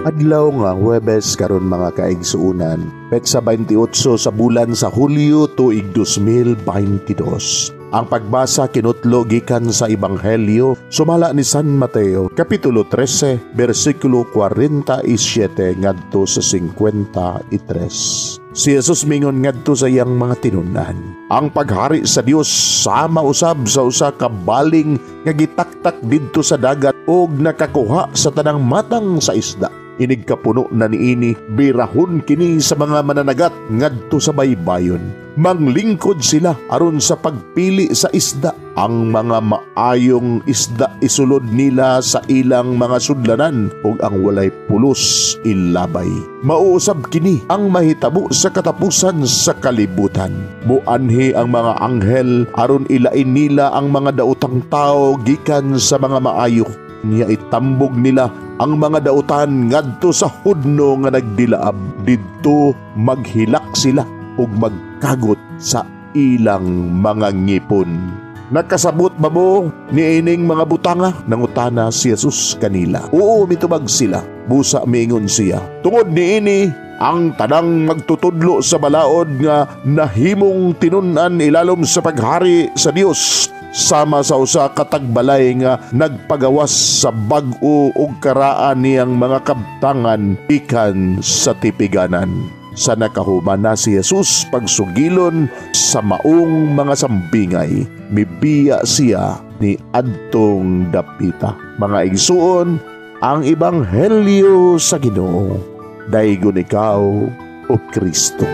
Adlaw nga Huwebes karon, mga kaigsuonan, petsa 28 sa bulan sa Hulyo, tuig 2022. Ang pagbasa kinutlo gikan sa Ebanghelyo sumala ni San Mateo, Kapitulo 13, bersikulo 47 ngadto sa 53. Si Jesus mingon ngadto sa iyang mga tinun-an, "Ang paghari sa Dios sama usab sa usa ka baling nga gitaktak didto sa dagat ug nakakuha sa tanang matang sa isda. Inig kapuno na niini, birahon kini sa mga mananagat ngadto sa baybayon. Manglingkod sila aron sa pagpili sa isda. Ang mga maayong isda isulod nila sa ilang mga sudlanan ug ang walay pulos ilabay. Mao usab kini ang mahitabo sa katapusan sa kalibutan. Muanhi ang mga anghel aron ilain nila ang mga daotang tao gikan sa mga maayo. Niya itambog nila ang mga dautan ngadto sa hudno nga nagdilaab. Didto maghilak sila ug magkagot sa ilang mga ngipon. Nakasabot ba mo niining mga butanga?" nangutana si Jesus kanila. "Oo," mitubag sila. Busa miingon siya, "Tungod niini, ang tanang magtutudlo sa balaod nga nahimong tinun-an ilalom sa paghari sa Dios sama sa usa ka tagbalay nga nagpagawas sa bag-o ug karaan niyang mga kabtangan gikan sa tipiganan." Sa nakahuman na si Jesus pagsugilon sa maong mga sambingay, mibiya siya ni adtong dapita. Mga igsuon, ang Ebanghelyo sa Ginoo. Daygon ikaw, O Kristo.